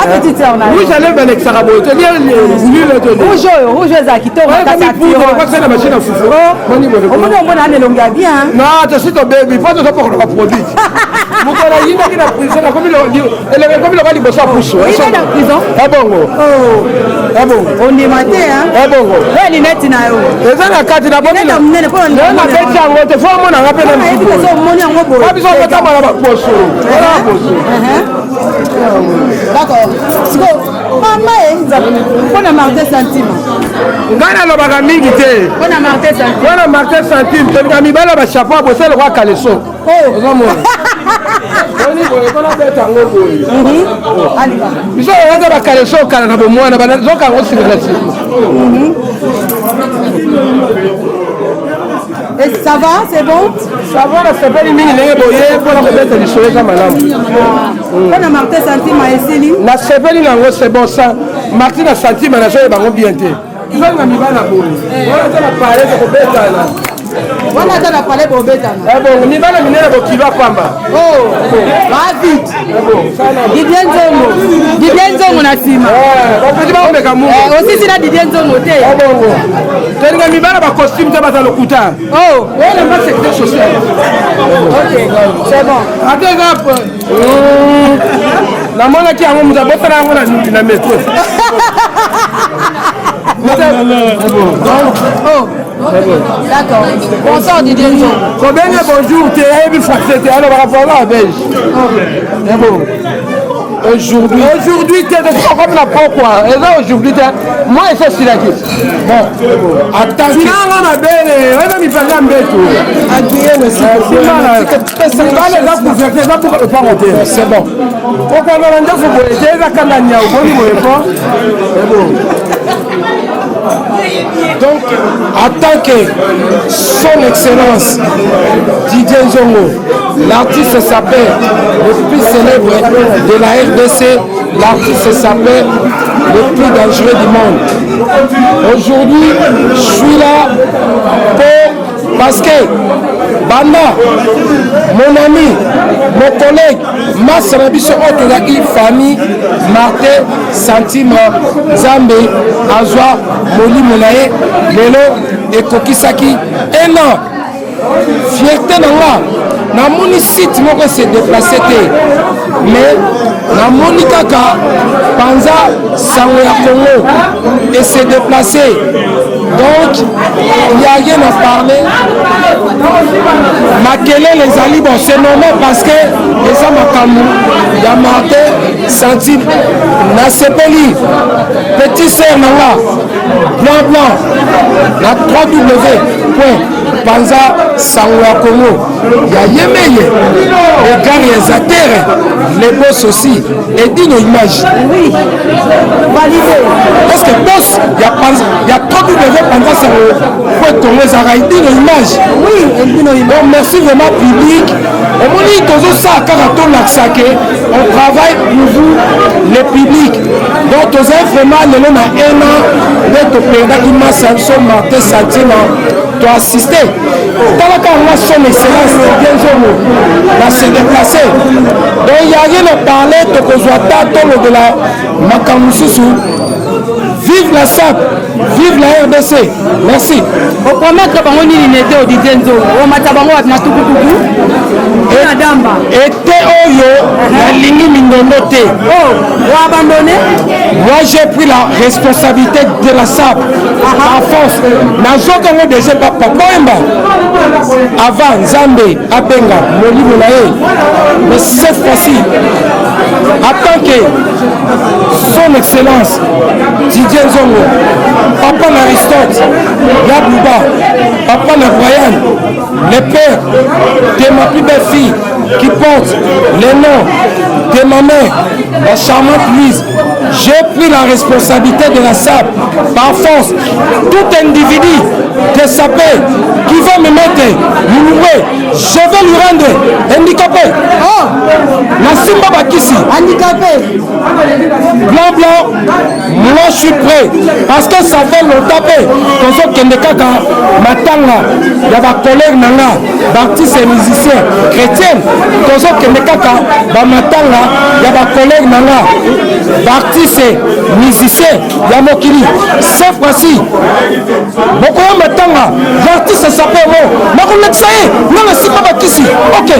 Petite sœur na rouge à lèvres balekisaka boye to lilo to rouge oyo, rouge eza kitoko makasi. Atira na machine ya fufu. Omoni, omona ana elongi ya bien. Non, tosi tobebi mpo tozopokola baproduit. Mokolo ayindaki na prison, nakomi elongi ekomi loka liboso ya pusu. Oyinda na prison? Ebongo, ebongo. Ondima te. Ebongo. Oyo lunette na yo? Eza na kati. Lunette monene mpo nabeti yango te, fo omonanga mpe. Nayebi te so omoni yango boye. Biso okotambola baposo, wana baposo. D'accord. Sikoyo mama ye, mpona Martin Santima? Ngai nalobaka mingi te. Mpona Martin Santima? Mpona Martin Santime, tolinga mibali ya bachapeau ya bosele kwa caleçon. Ozomona oni boye mpona beta yango boye. Biso oyaza bacaleçon okala na bomwana, bazokanga osima na nsima. Et ça va, c'est bon? Ça va, nasepeli mingi ndenge boye mpona kobeta lisolo, eza malamu. Mpona Martin Santima, esili? Nasepeli nango, c'est bon. Ça, Martin na Santima, nazoyeba yango bien te. Tozali na mibala boye wana, ata na pale tokobetana. Wana ata na pale bobetana? Ebongo, mibala minene, bokilo pamba. Vite, Didier Nzongo, Didier Nzongo na nsima. Bapeti bakomeka mu. Osisi na Didier Nzongo te? Ebongo, tolinga mibala bacostume te, baza lokuta. Oyo namba secteur social. Ok, c'est bon. Ata eza namonaki yango, moto abosana yango na metro. Oh. D'accord. Bonsoir Didier Nzongo. Kobenge bonjour te, ayebi français te, alobaka français ya belge. Bon. Aujourd'hui. Aujourd'hui te, tokomi na pokwa, eza aujourd'hui te, moi esa esilaki. Bon, attends. Sinanga mabele oyo mipanza ya mbeto, mibale eza couverture, eza buka lopango te. C'est bon. Okanga ndefu boye te, eza kanda nyau boni boye po. Donc, en tant que son excellence Didier Nzongo, l'artiste s'appelle le plus célèbre de la RDC, l'artiste s'appelle le plus dangereux du monde. Aujourd'hui, je suis là pour parce que banda mon ami, mon collègue, masa na biso oyo tozalaki famille Martin Santima, Nzambe azwa molimo na ye, lelo ekokisaki un an. Fierté na nga, namoni site moko se déplace te, mais namoni kaka Panza Sango ya Congo e se déplace. Donc il y a rien à parler, makelele ezali. Bon, c'est normal parce que eza makambo ya Martin Santime. Nasepeli, petit sœur na nga blanc blanc na www.panza sango ya congo ya yemeye, le grand réalisateur, le boss aussi, Edino Image. Oui. Validé. Parce que boss ya Panza, ya www.panza sango.congo ezalaka Edino Image. Oui, Edino Image. Donc merci vraiment public. Omoni, tozosala kaka tolakisa ke on travaille pour vous, le public. Donc tozali vraiment lelo na un an nde toperdaki masa ya biso Martin Santima. Toassiste, talaka nga son excellence Didier Nzongo na se déplacer. Donc ya rien à parler, tokozwa ta tolobela makambo mosusu. Vive la SAP, vive la RDC, merci. Opromettre bango nini nete o Didier Nzongo? Omata bango wapi, na tukutuku na damba? Ete oyo nalingi mindondo te. Oh, oabandonne? Moi, j'ai pris la responsabilité de la SAP par force. Nazokango déjà papa Wemba avant Nzambe abenga molimo na ye. Mais cette fois-ci, en tant que son excellence Didier Nzongo, papa na Aristote ya Bouba, papa na Brian, le père de ma plus belle fille qui porte le nom de ma mère, la charmante Louise, j'ai pris la responsabilité de la SAP par force. Tout individu de SAP qui va me mettre Mouloué, je vais lui rendre handicapé. Oh. Nasimba bakisi. Handicapé. Blanc. Blanc blanc, moi je suis prêt parce que ça fait longtemps mpe tozokende kaka matanga ya bacollègue na nga baartiste et musicien chrétien, tozokende kaka bamatanga ya bacollègue na nga baartiste musicien ya mokili. Cette fois-ci bokoya matanga ya artiste sapeur mo, nakolakisa ye nga na nsima bakisi. Ok.